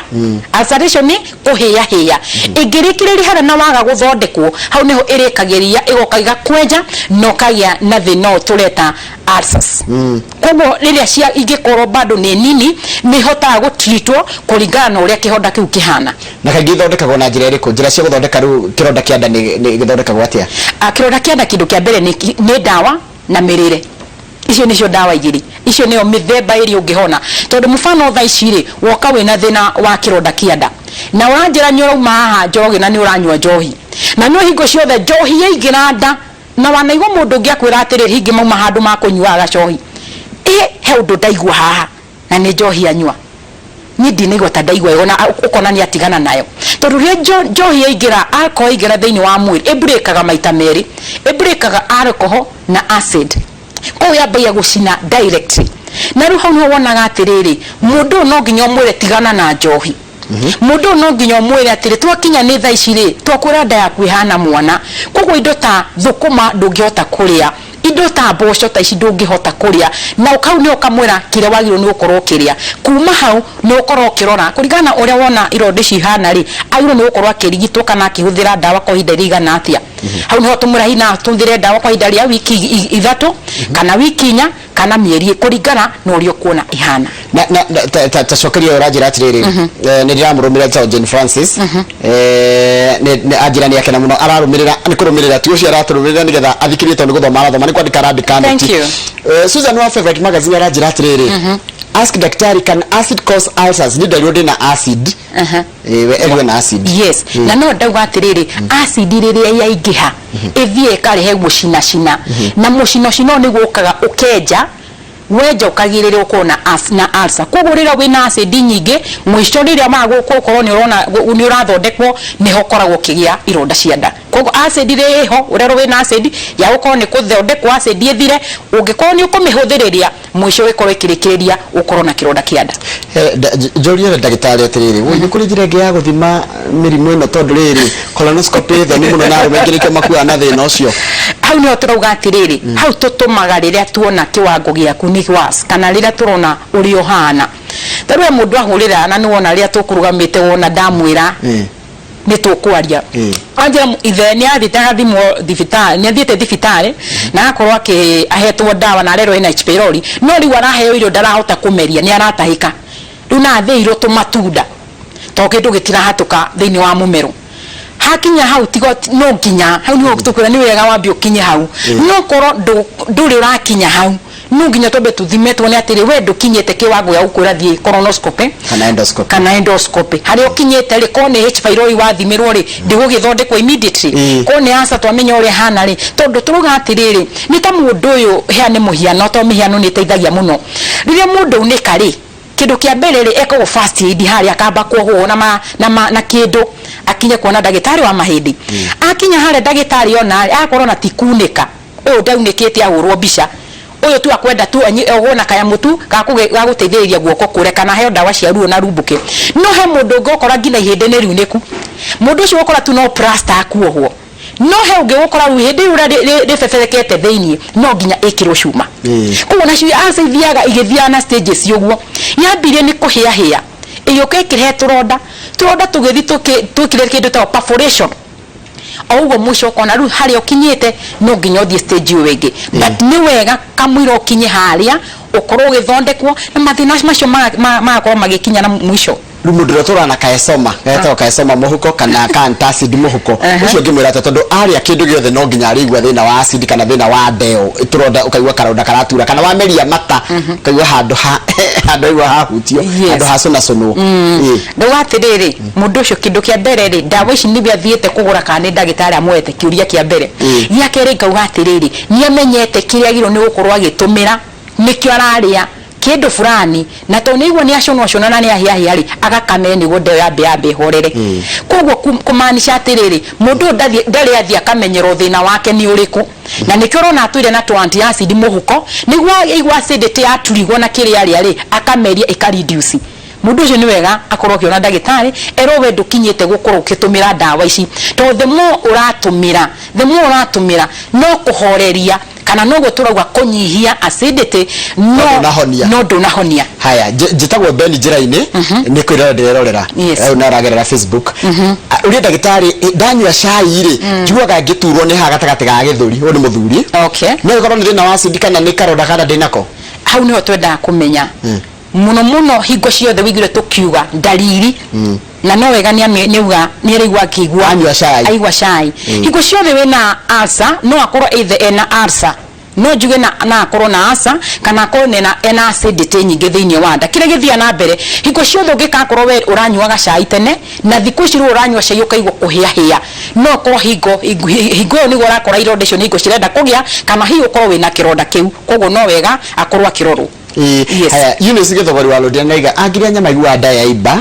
Ulceration nĩ kũhĩahĩa. Ĩngĩrĩkĩrĩria harĩa na waga gũthondekwo, hau nĩho ĩrĩkagĩria ĩgoka ĩgakwenja na ũkagĩa na thĩna ũyũ tũreta ulcers. Koguo rĩrĩa cia ingĩkorwo bado nĩ nini, nĩ ihotaga gũtreatwo kũringana na ũrĩa kĩronda kĩu kĩhana. Na kaingĩ ithondekagwo na njĩra ĩrĩkũ? Njĩra cia gũthondeka rĩu kĩronda kĩa nda nĩ gĩthondekagwo atĩa? Kĩronda kĩa nda, kĩndũ kĩa mbere nĩ ndawa na mĩrĩre. Icio nicio ndawa igĩrĩ, icio nĩyo mĩthemba ĩrĩ ũngĩhona. Tondũ mũbano thaa ici rĩ, woka wĩna thĩna wa kĩronda kĩa nda na ũranjĩra nĩ ũrauma haha Njoroge na nĩ ũranyua njohi, na nĩ hingo ciothe njohi yaingĩra nda, na wanaigua mũndũ ũngĩ akwĩra atĩrĩrĩ, hingĩ mauma handũ ma kũnyuaga gacohi, ĩ he ũndũ ndaigua haha na nĩ njohi anyua, niĩ ndinaigua ta ndaigua wega, na ũkona nĩ atigana nayo. Tondũ rĩrĩa njohi yaingĩra, alcohol yaingĩra thĩinĩ wa mwĩrĩ, ĩmburĩkaga maita merĩ, ĩmburĩkaga alcohol na acid. Koguo yambagia gũcina directly. Na rĩu hau nĩho wonaga atĩrĩrĩ, mũndũ ũyũ no nginya ũmwĩre tigana na njohi. Mũndũ ũyũ no nginya ũmwĩre atĩrĩ, twakinya nĩ thaa ici rĩ, twakwĩra nda yaku ĩhana mwana. Koguo indo ta thũkũma ndũngĩhota kũrĩa, indo ta mboco ta ici ndũngĩhota kũrĩa. Na hau nĩho ũkamwĩra kĩrĩa wagĩrĩirwo nĩ gũkorwo ũkĩrĩa. Kuma hau nĩ ũkorwo ũkĩrora kũringana na ũrĩa wona ironda ici ihana rĩ, agĩrĩirwo nĩ gũkorwo akĩrigitwo kana akĩhũthĩra ndawa kwa ihinda rĩigana atĩa. Hau niho tũmwĩra hihi no atũhũthĩre ndawa kwa ihinda rĩa wiki 3 kana wiki 4 kana mĩeri kũringana na ũrĩa ũkuona ihana. Na na na- ta- ta ta cokeria ũranjĩra atĩrĩrĩ, nĩ ndĩramũrũmĩrĩra ta Jane Francis, nĩ anjĩra nĩ akena mũno, ararũmĩrĩra nĩ kũrũmĩrĩra ti ũcio aratũrũmĩrĩra nĩgetha athikĩrĩrie tondũ nĩ gũthoma arathoma, nĩ kwandĩka arandĩka Thank noti. you. Susan wa Favorite Magazine aranjĩra atĩrĩrĩ, ask daktari, can acid cause ulcers? Nĩ ndarirwo ndĩna acid. We erwo na acid. Yes, na no ndauga atĩrĩrĩ, acid rĩrĩa yaingĩha ĩthiĩ ĩkarehe gũcinacina, na mũcinocino nĩguo ũkaga ũkenja, wenja ũkagirĩrĩria ũkorwo na na ulcer. Koguo rĩrĩa wĩna acid nyingĩ, mũico rĩrĩa maga gũkorwo nĩ ũrona nĩ ũrathondekwo, nĩho ũkoragwo ũkĩgĩa ironda cia nda. Koguo acid rĩ ĩho, ũrerwo wĩna acid ya gũkorwo nĩ kũthondekwo acid ĩthire, ũngĩkorwo nĩ ũkũmĩhũthĩrĩria, mũico ĩkorwo ĩkĩrĩkĩrĩria ũkorwo na kĩronda kĩa nda. Njũrie ndagĩtarĩ atĩrĩrĩ, woi nĩ kũrĩ njĩra ĩngĩ ya gũthima mĩrimũ ĩno? Tondũ rĩrĩ, colonoscopy ĩ thoni mũno na arũme aingĩ nĩkĩo makuaga na thĩna ũcio. Hau nĩho tũrauga atĩrĩrĩ, hau tũtũmaga rĩrĩa tuona kĩwango gĩaku nĩ worse, kana rĩrĩa tũrona ũrĩa ũhana. Ta rĩu he mũndũ ahũrĩra na nĩwona rĩrĩa tũkũrũgamĩte wona ndamwĩra nĩ tũkwaria. Anjĩra ithe nĩ athiĩte agathimwo thibitarĩ, nĩ athiĩte thibitarĩ na agakorwo akĩ ahetwo ndawa na arerwo ena H pylori, no rĩu araheo irio ndarahota kũmeria, nĩ aratahĩka. Rĩu no athĩirwo tũmatunda tondũ kĩndũ gĩtirahatũka thĩinĩ wa mũmero. Hakinya hau tiga no nginya hau nĩho tũkwĩra nĩ wega wambe ũkinye hau. No korwo ndũrĩ ũrakinya hau, no nginya twambe tũthime tuone atĩrĩ, we ndũkinyĩte kĩwango gĩa gũkwĩra thiĩ colonoscopy kana endoscopy. Kana endoscopy. Harĩa ũkinyĩte rĩ, korwo nĩ H pylori wathimĩrwo rĩ, ndĩgũgĩthondekwo immediately. Korwo nĩ ulcer twamenya ũrĩa ĩhana rĩ, tondũ tũrauga atĩrĩrĩ, nĩ ta mũndũ ũyũ, heane mũhiano tondũ mĩhiano nĩ ĩteithagia mũno. Rĩrĩa mũndũ aunĩka rĩ, kĩndũ kĩa mbere rĩ, ekagwo first aid harĩa, akamba kuohwo na ma, na ma, na kĩndũ akinye kuona ndagĩtarĩ wa mahĩndĩ. Akinya harĩa ndagĩtarĩ ona rĩ, agakorwo ona ti kunĩka, ũyũ ndaunĩkĩte ahũrwo mbica, ũyũ tu akwenda tu ohwo na kanyamũ tu ga gũteithĩrĩria guoko kũre kana aheo ndawa cia ruo na rumbũke. No he mũndũ ũngĩ ũkora nginya ihĩndĩ nĩ riunĩku, mũndũ ũcio ũgũkora tu no plaster akuohwo. No he ũngĩ ũgũkora rĩu ihĩndĩ rĩu ũrĩa rĩbeberekete thĩinĩ no nginya ĩkĩrwo cuma. Koguo nacio ulcer ithiaga igĩthiaga na stages ũguo. Yambirie nĩ kũhĩahĩa, ĩgĩũka ĩkĩrehe tũronda, tũronda tũgĩthiĩ twĩkire kĩndũ gĩtagwo perforation. O ũguo mũico ũkona rĩu harĩa ũkinyĩte no nginya ũthiĩ stage ĩyo ĩngĩ. But nĩ wega kamũira ũkinye harĩa ũkorwo ũgĩthondekwo na mathĩna macio magakorwo magĩkinya na mũico. Rĩu mũndũ ũrĩa ũtũraga na kaesoma, getagwo kaesoma mũhuko kana ka antacid mũhuko, ũcio ũngĩmwĩra atĩa? Tondũ arĩa kĩndũ gĩothe no nginya arĩigua thĩna wa acid kana thĩna wa ndeo, tũronda, ũkaigua karonda karatura, kana wameria mata ũkaigua handũ ha handũ aigua hahutio, handũ hacũnacũnwo. Ndauga atĩrĩrĩ, mũndũ ũcio kĩndũ kĩa mbere rĩ, ndawa ici nĩwe athiĩte kũgũra kana nĩ ndagĩtarĩ amũhete? Kĩũria kĩa mbere. Gĩa kerĩ ngauga atĩrĩrĩ, nĩ amenyete kĩrĩa agĩrĩirwo nĩ gũkorwo agĩtũmĩra, nĩkĩo ararĩa kĩndũ fulani, na tondũ nĩ aigua nĩ acũnwo cũna na nĩ ahĩa hĩa rĩ, agakame nĩguo ndeo yambe yambe ĩhorere. Koguo kũmaanisha atĩrĩrĩ, mũndũ ũyũ ndarĩ athiĩ akamenyerwo thĩna wake nĩ ũrĩkũ, na nĩkĩo ũrona atũire na tũ anti-acid mũhuko, nĩguo aigua acidity yaturigwo na kĩrĩa arĩa rĩ, akameria ĩka reduce. Mũndũ ũcio nĩ wega akorwo akĩona ndagĩtarĩ, erwo we ndũkinyĩte gũkorwo ũkĩtũmĩra ndawa ici, tondũ the more ũratũmĩra, the more ũratũmĩra no kũhoreria kana noguo tũrauga kũnyihia acidity, no No ndũnahonia. No ndũnahonia. Haya, njĩtagwo Ben njĩra-inĩ, nĩ kwĩrora ndĩrerorera. Rĩu na aragerera Facebook. Ah, ũria ndagĩtarĩ, ndanyua cai rĩ, njiguaga ngĩturwo nĩ haha gatagatĩ ga gĩthũri. Ũyũ nĩ mũthuri. No ĩkorwo nĩ thĩna wa acid kana nĩ karonda kana ndĩnako? Hau nĩho twendaga kũmenya mũno mũno. Hingo ciothe wĩiguire tũkiuga ndariri, na no wega nĩ nĩauga nĩ araigua akĩigua Anyua cai. Aigua cai. Hingo ciothe wĩna ulcer, no akorwo either ena ulcer. No njuge na akorwo na asa kana akorwo ena acidity nyingĩ thĩinĩ wa nda. Kĩrĩa gĩthiaga na mbere hingo ciothe, ũngĩkakorwo we ũranyuaga cai tene na thikũ ici rĩu ũranyua cai ũkaigua kũhĩahĩa, no ũkorwo hingo ĩyo nĩguo ũrakora ironda icio nĩ hingo cirenda kũgĩa, kana hihi ũkorwo wĩna kĩronda kĩu. Koguo no wega akorwo akĩrorwo. Yes. Haya, Eunice Gĩthogori wa Lũndia nĩaiga angĩrĩa nyama aiguaga nda yaimba,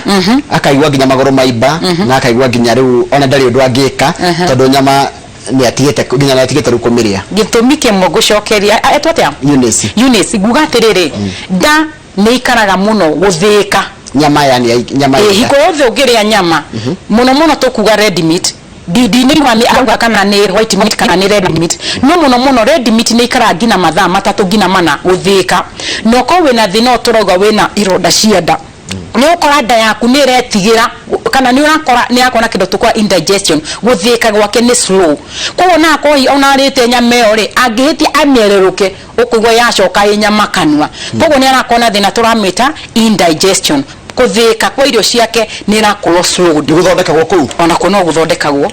akaigua nginya magũrũ maimba, na akaigua nginya rĩu ona ndarĩ ũndũ angĩka, tondũ nyama nĩ atigĩte, nginya nĩ atigĩte rĩu kũmĩrĩa. Gĩtũmi kĩmwe ngũcokeria etwo atĩa? Eunice. Eunice, nguga atĩrĩrĩ, nda nĩ ikaraga mũno gũthĩĩka. Nyama yani nyama ya Hingo yothe ũngĩrĩa nyama, mũno mũno tũkuga red meat, ndinĩigua nĩ auga kana nĩ white meat kana nĩ red meat, no mũno mũno red meat nĩ ikaraga nginya mathaa 3 nginya 4 gũthĩĩka. Na ũkorwo wĩna thĩna ũyũ tũrauga wĩna ironda cia nda, nĩ ũkora nda yaku nĩ ĩretigĩra kana nĩ ũrakora nĩ yakora kĩndũ tũkwa indigestion, gũthĩĩka gwake nĩ slow. Koguo na akorwo ona arĩte nyama ĩyo rĩ, angĩhĩtia amĩererũke, ũkũigua yacoka ĩ nyama kanua. Koguo nĩ arakorwo na thĩna tũramĩta indigestion, kũthĩĩka kwa irio ciake nĩ ĩrakorwo slowed. Nĩ gũthondekagwo kũu? Onakuo no gũthondekagwo.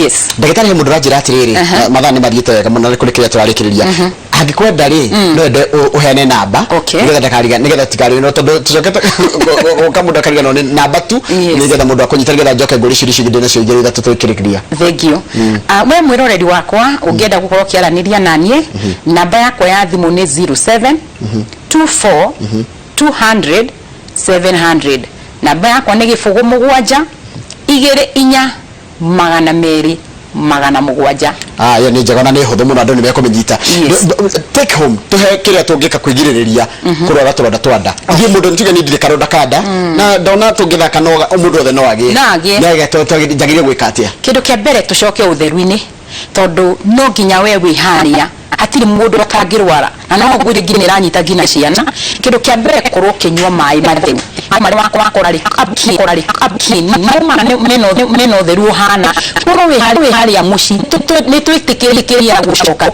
Yes. Ndagĩtarĩ, he mũndũ ũranjĩra atĩrĩrĩ, mathaa nĩ mathiĩte wega mũno na kũrĩ kĩrĩa tũrarĩkĩrĩria. Angĩkwenda rĩ, no ende ũheane namba, nĩgetha ndakariga, nĩgetha tikariganĩrwo, tondũ tũcokete gũka mũndũ akariganĩrwo nĩ namba tu. Nĩgetha mũndũ akũnyita, nĩgetha njoke ngũrie ciũria icio ingĩ ndĩ nacio igĩrĩ ithatũ tũkĩrĩkĩria. Thank you. We mwĩroreri wakwa ũngĩenda gũkorwo ũkĩaranĩria naniĩ, namba yakwa ya thimũ nĩ 07 24 200 700. Namba yakwa nĩ 0 7 2 4 200 700. Ah, ĩyo nĩ njega na nĩ hũthũ mũno, andũ nĩ mekũmĩnyita. Take home, tũhe kĩrĩa tũngĩka kwĩgirĩrĩria kũrwara tũronda twa nda. Ithuĩ mũndũ tuge niĩ ndirĩ karonda ka nda, na ndona tũngĩthaka no mũndũ wothe no agĩe. No agĩe. Nĩ agĩe, njagĩrĩire gwĩka atĩa? Kĩndũ kĩa mbere, tũcoke ũtheru-inĩ, tondũ no nginya we wĩ harĩa, hatirĩ mũndũ atangĩrwara, na no ngwĩre nginya ĩranyita nginya ciana. Kĩndũ kĩa mbere, korwo ũkĩnyua maĩ matheru. Maĩ marĩa wakora rĩ, kora rĩ, maĩ maya mena ũtheru ũhana. Korwo wĩ harĩa mũciĩ, nĩ twĩtĩkĩria gũcoka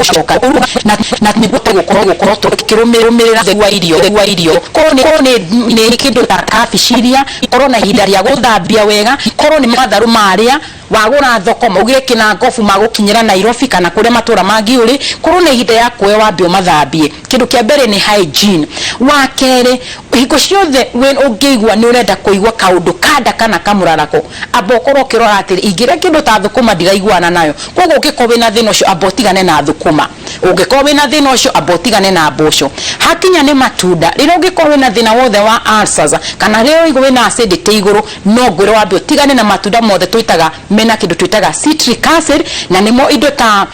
na nĩguo tũgũkorwo tũkĩrũmĩrĩra ũtheru wa irio, ũtheru wa irio. Korwo nĩ kĩndũ ta kabici iria, korwo na ihinda rĩa gũthambia wega. Korwo nĩ matharũ marĩa wagũra thoko, maugire kĩna ngobu magũkinyĩra Nairobi kana kũrĩa matũra mangĩ ũrĩ, korwo na ihinda ya kuoya wambe ũmathambie. Kĩndũ kĩa mbere nĩ hygiene. Wa kerĩ, hingo ciothe ũngĩigua nĩ ũrenda kũigua kaũndũ kanda kana kamũrarako, amba ũkorwo ũkĩrora atĩrĩ, ingĩrĩa kĩndũ ta thũkũma ndiraiguana nayo. Koguo ũngĩkorwo wĩna thĩna ũcio, amba ũtigane na thũkũma. Ũngĩkorwo wĩna thĩna ũcio, amba ũtigane na mboco. Hakinya nĩ matunda, rĩrĩa ũngĩkorwo wĩna thĩna wothe wa ulcers kana rĩrĩa ũraigua wĩna acidity igũrũ, no ngwĩre wambe ũtigane na matunda mothe twĩtaga mena kĩndũ twĩtaga citric acid, na nĩmo indo ta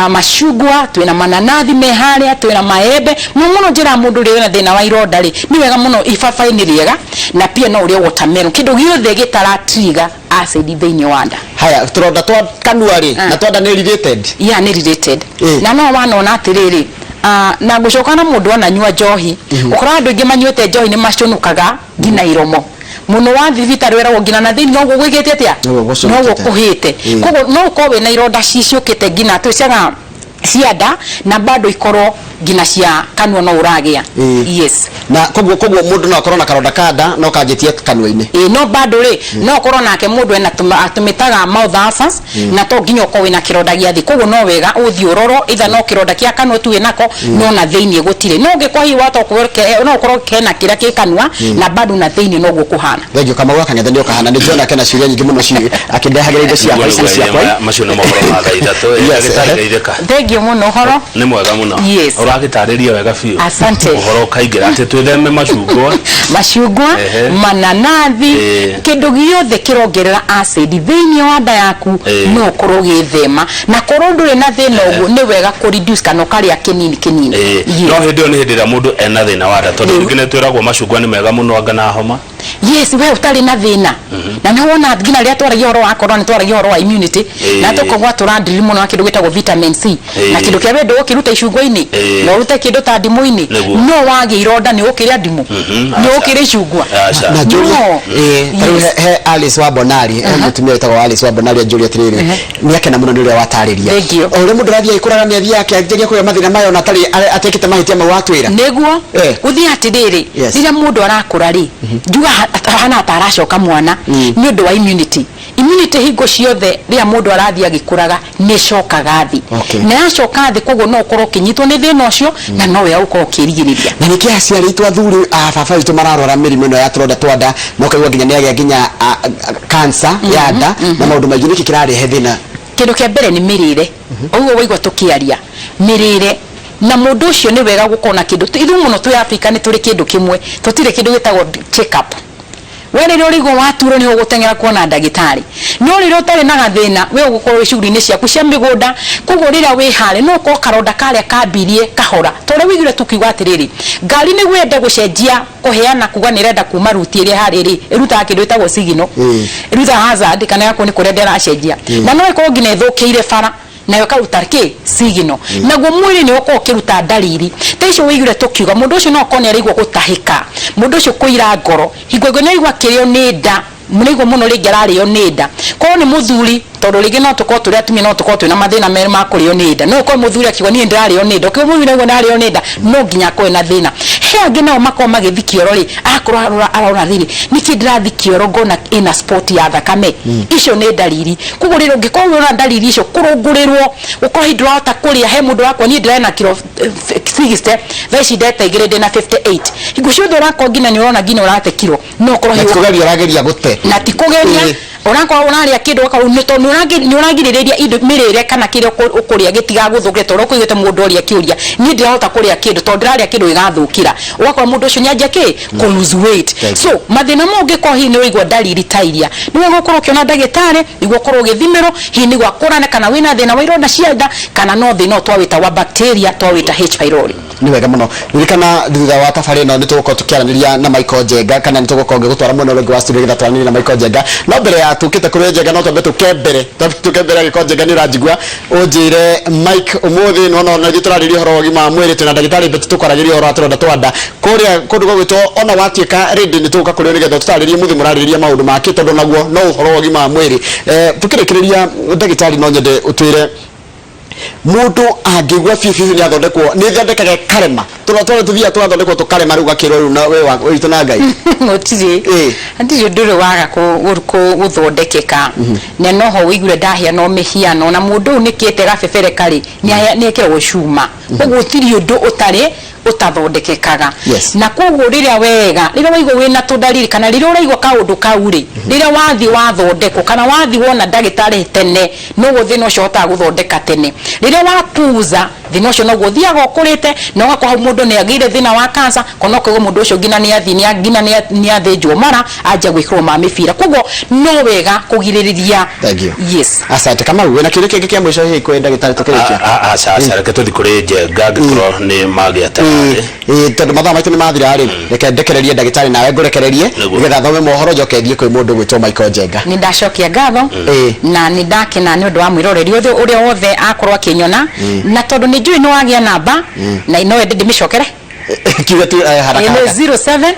macungwa, twĩna mananathi me harĩa, twĩna maembe. Mũno mũno njĩraga mũndũ rĩrĩa wĩna thĩna wa ironda rĩ, nĩ wega mũno ibabaĩ nĩ rĩega, na pia no ũrĩe watermelon, kĩndũ gĩothe gĩtara trigger acid thĩinĩ wa nda. Haya, tũronda twa kanua rĩ, na twa nda nĩ related? Yeah, nĩ related. Na no wanona atĩrĩrĩ, na ngũcoka na mũndũ ananyua njohi, ũkoraga andũ aingĩ manyuĩte njohi nĩ macunukaga nginya iromo mũno. Wa thibitarĩ weragwo nginya na thĩinĩ noguo gwĩkĩte atĩa, Noguo gũcũnũkĩte. Noguo kũhĩte. Koguo no ũkorwo wĩna ironda ciũkĩte nginya twĩcaga cia nda, na bado ikorwo nginya cia kanua no ũragĩa. Yes. Na koguo mũndũ no akorwo na karonda ka nda no kanjĩtie kanua-inĩ? Ĩ, no bado rĩ, no ũkorwo nake mũndũ ena tũmĩtaga mouth ulcers, na to nginya ũkorwo wĩna kĩronda gĩa thĩ. Koguo no wega ũthiĩ ũrorwo either no kĩronda kĩa kanua tu wĩnako, no na thĩinĩ gũtirĩ. No ũngĩkorwo hihi wahota gũkorwo no ũkorwo kena kĩrĩa kĩ kanua na bado na thĩinĩ noguo kũhana. Thengiũ Kamau wa Kang'ethe nĩ ũkahana nĩ njona kena ciũria nyingĩ mũno ci akĩndehagĩra indo ciakwa ici ciakwa. Macio nĩ mohoro ma thaa 3. Yes, ndagĩtarĩ, geithĩka. Thengiũ mũno, ũhoro? Nĩ mwega mũno. Yes. Ũragĩtarĩria wega biũ. Asante. Ũhoro ũkaingĩra atĩ twĩtheme macungwa. Macungwa, mananathi, kĩndũ gĩothe kĩrongerera acid thĩinĩ wa nda yaku, no ũkorwo ũgĩthema. Na korwo ndũrĩ na thĩna ũguo, nĩ wega kũ reduce kana ũkarĩa kĩnini kĩnini. Yes. No hĩndĩ ĩyo nĩ hĩndĩ ĩrĩa mũndũ ena thĩna wa nda, tondũ rĩngĩ nĩ twĩragwo macungwa nĩ mega mũno anga na homa. Yes, we ũtarĩ na thĩna, na nĩ wona nginya rĩrĩa twaragia ũhoro wa corona, twaragia ũhoro wa immunity, na tũkauga tũrandiri mũno na kĩndũ gĩtagwo vitamin C, na kĩndũ kĩa wendo ũkĩruta icungwa-inĩ, na ũrute kĩndũ ta ndimũ-inĩ. No wagĩa ironda, nĩ ũkĩrĩa ndimũ? Nĩ ũkĩrĩa icungwa? Aca. Na njũrie No. Ta rĩu he Alice wa Bonari, he mũtumia wĩtagwo Alice wa Bonari anjũria atĩrĩrĩ, nĩ akena mũno nĩ ũrĩa watarĩria. Thank you. O ũrĩa mũndũ arathiĩ agĩkũraga, nĩ athiaga akĩanjagia kũgĩa mathĩna maya ona atarĩ atekĩte mahĩtia mau watwĩra. Nĩguo. Gũthiĩ atĩrĩrĩ, rĩrĩa mũndũ arakũra rĩ, njuga hana ta aracoka mwana nĩ ũndũ wa immunity. Immunity hingo ciothe rĩrĩa mũndũ arathiĩ agĩkũraga nĩ ĩcokaga thĩ. Na yacoka thĩ, koguo no ũkorwo ũkĩnyitwo nĩ thĩna. thĩna ũcio na no wega gũkorwo ũkĩrigĩrĩria. Na nĩkĩ aciari aitũ, athuri a baba witũ, mararwara mĩrimũ ĩno ya tũronda twa nda, na ũkaigua nginya nĩ agĩa nginya cancer ya nda na maũndũ maingĩ? Nĩkĩ kĩrarehe thĩna? Kĩndũ kĩa mbere nĩ mĩrĩre. Ũguo waigua tũkĩaria mĩrĩre na mũndũ ũcio, nĩ wega gũkorwo na kĩndũ. Ithuĩ mũno twĩ Africa nĩ tũrĩ kĩndũ kĩmwe, tũtirĩ kĩndũ gĩtagwo check up. We rĩrĩa ũrĩigua waturwo nĩ ũgũteng'era kuona ndagĩtarĩ, no rĩrĩa ũtarĩ na gathĩna, we ũgũkorwo wĩ shughuli-inĩ ciaku cia mĩgũnda. Koguo rĩrĩa wĩ harĩa, no ũkorwo karonda karĩa kambirie kahora, ta ũrĩa wĩiguire tũkiuga atĩrĩrĩ, ngari nĩguo yende gũcenjia kũheana kuga nĩ ĩrenda kuma ruti ĩrĩa harĩ rĩ, ĩrutaga kĩndũ gĩtagwo signal, ĩrutaga hazard kana ĩgakorwo nĩ kũrĩa ndĩracenjia, na no ĩkorwo nginya ĩthũkĩire bara nayo ĩkaruta kĩ signal. Naguo mwĩrĩ nĩ ũkorwo ũkĩruta ndariri ta icio wĩiguire tũkiuga. Mũndũ ũcio no akorwo nĩ araigua gũtahĩka, mũndũ ũcio kũira ngoro, hingo ĩngĩ nĩ araigua akĩrĩo nĩ nda mũno mũno, rĩngĩ ararĩo nĩ nda korwo nĩ mũthuri, tondũ rĩngĩ no tũkorwo tũrĩ atumia, no tũkorwo twĩna mathĩna merĩ ma kũrĩo nĩ nda. No ũkorwo mũthuri akiuga, "Niĩ ndĩrarĩo nĩ nda." Ũkĩigua mũthuri aigua ndarĩo nĩ nda, no nginya akorwo na thĩna. He angĩ nao makorwo magĩthi kĩoro rĩ, akorwo arora arona rĩrĩ, nĩkĩ ndĩrathi kĩoro ngona ĩna spot ya thakame? Icio nĩ ndariri. Koguo rĩrĩa ũngĩkorwo wĩna ndariri icio, kũrũngũrĩrwo, gũkorwo hihi ndũrahota kũrĩa. He mũndũ wakwa, niĩ ndĩrarĩ na kiro 60, thaa ici ndeta igĩrĩ ndĩna 58. Hingo ciothe ũrakorwo nginya nĩ ũrona nginya ũrate kiro, no ũkorwo na hihi ti kũgeria ũrageria gũte. Na ti kũgeria. Ũrakorwo ũrarĩa kĩndũ ũgakorwo nĩ tondũ nĩ ũragirĩrĩria indo mĩrĩre kana kĩrĩa ũkũrĩa gĩtigagũthũkĩre. Tondũ ũkũiguĩte mũndũ oria kĩũria, "Niĩ ndirahota kũrĩa kĩndũ tondũ ndĩrarĩa kĩndũ gĩgathũkĩra." Ũgakora mũndũ ũcio nĩanjia kĩ kũ lose weight. Thank So mathĩna mau, ũngĩkorwo hihi nĩ ũraigua ndariri ta iria, nĩ wega ũkorwo ũkĩona ndagĩtarĩ nĩguo ũkorwo ũgĩthimĩrwo hihi nĩguo akũrane kana wĩna thĩna wa ironda cia nda kana no thĩna ũyũ twawĩta wa bacteria, twawĩta H pylori. Nĩ wega mũno. Ririkana thutha wa tabarĩ ĩno nĩ tũgũkorwo tũkĩaranĩria na Michael Njenga, kana nĩ tũgũkorwo ngĩgũtwara mwena ũrĩa ũngĩ wa studio nĩgetha twaranĩrie na Michael Njenga. No mbere ya tũkĩte kũrĩ Njenga, no twambe tũke mbere, twambe tũke mbere. Angĩkorwo Njenga nĩ ũranjigua, ũnjĩre. Mike, ũmũthĩ nĩwona ona ithuĩ tũrarĩria ũhoro wa ũgima wa mwĩrĩ, twĩna ndagĩtarĩ Betty, tũkwaragĩria ũhoro wa tũronda twa nda kũrĩa kũndũ gũgwĩtwo. Ona watuĩka ready, nĩ tũgũka kũrĩ o nĩgetha tũtarĩrie mũthĩ mũrarĩrĩria maũndũ make, tondũ naguo no ũhoro wa ũgima wa mwĩrĩ. Tũkĩrĩkĩrĩria, ndagĩtarĩ, no nyende ũtwĩre, mũndũ angĩigua biũ biũ nĩ athondekwo, nĩ ĩthondekaga ĩkarema? Tũrĩa tũrĩa tũthiaga tũgathondekwo tũkarema, rĩu gakĩrwo rĩu na we wa witũ na Ngai. Gũtirĩ. Hatirĩ ũndũ ũrĩ waga gũthondekeka. Na noho wĩigure ndaheana o mĩhiano na mũndũ ũyũ nĩkĩte gabebere karĩ nĩ ekĩragwo cuma. Koguo gũtirĩ ũndũ ũtarĩ ũtathondekekaga. Na koguo rĩrĩa wega, rĩrĩa waigua wĩna tũndariri kana rĩrĩa ũraigua kaũndũ kau rĩ, rĩrĩa wathiĩ wathondekwo kana wathiĩ wona ndagĩtarĩ tene, noguo thĩna ũcio ũhotaga gũthondeka tene. Rĩrĩa wapuza, thĩna ũcio noguo ũthiaga ũkũrĩte, na ũgakora hau mũndũ nĩ agĩire thĩna wa cancer, kana ũkaigua mũndũ ũcio nginya nĩ athiĩ nginya nĩ athĩnjwo mara, anjia gwĩkĩrwo ma mĩbira. Koguo no wega kũgirĩrĩria. Thank you. Yes. Asante. Kamau, wĩna kĩũria kĩngĩ kĩa mũico hihi kwĩ ndagĩtarĩ tũkĩrĩkia? Aca, aca, reke tũthi kũrĩ Njenga angĩkorwo nĩ magĩa tayarĩ. Ĩĩ, tondũ mathaa maitũ nĩ mathira rĩ, reke ndekererie ndagĩtarĩ, nawe ngũrekererie nĩgetha thome mohoro, njoke thiĩ kwĩ mũndũ gwĩtwo Michael Njenga. Nĩ ndacokia ngatho na nĩ ndakena nĩ ũndũ wa mwĩroreri ũyũ ũrĩa wothe akorwo akĩnyona, na tondũ nĩ njũĩ nĩ wagĩa namba na no wende ndĩmĩcokere. Kiuga tu haraka Ĩ nĩ haraka. 07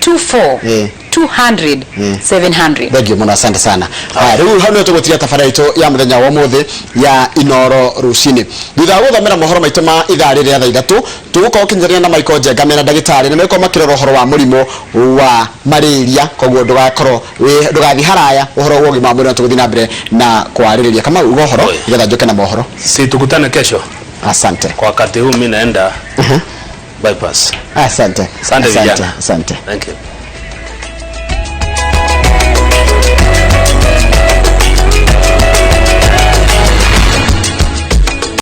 24 200 700. Thank you mũno, asante sana. Haya, rĩu hau nĩho tũgũtiga tabarĩra itũ ya mũthenya wa ũmũthĩ ya Inoro Rũcinĩ. Thutha wa gũthomera mohoro maitũ ma ithaa rĩrĩ rĩa thaa 3, tũgũkorwo ũkĩnyitanĩra na Michael Njenga mena ndagĩtarĩ na megũkorwo makĩrora ũhoro wa mũrimũ wa malaria. Koguo ndũgakorwo ndũgathiĩ haraya, ũhoro wa ũgima wa mwĩrĩ no tũgũthiĩ na mbere na kwarĩrĩria. Kamau, uga ũhoro Oi. nĩgetha njũke na mohoro. Si tukutane kesho? Asante. Kwa wakati huu mi naenda bypass. Asante. Asante asante vijana. Asante. Thank you.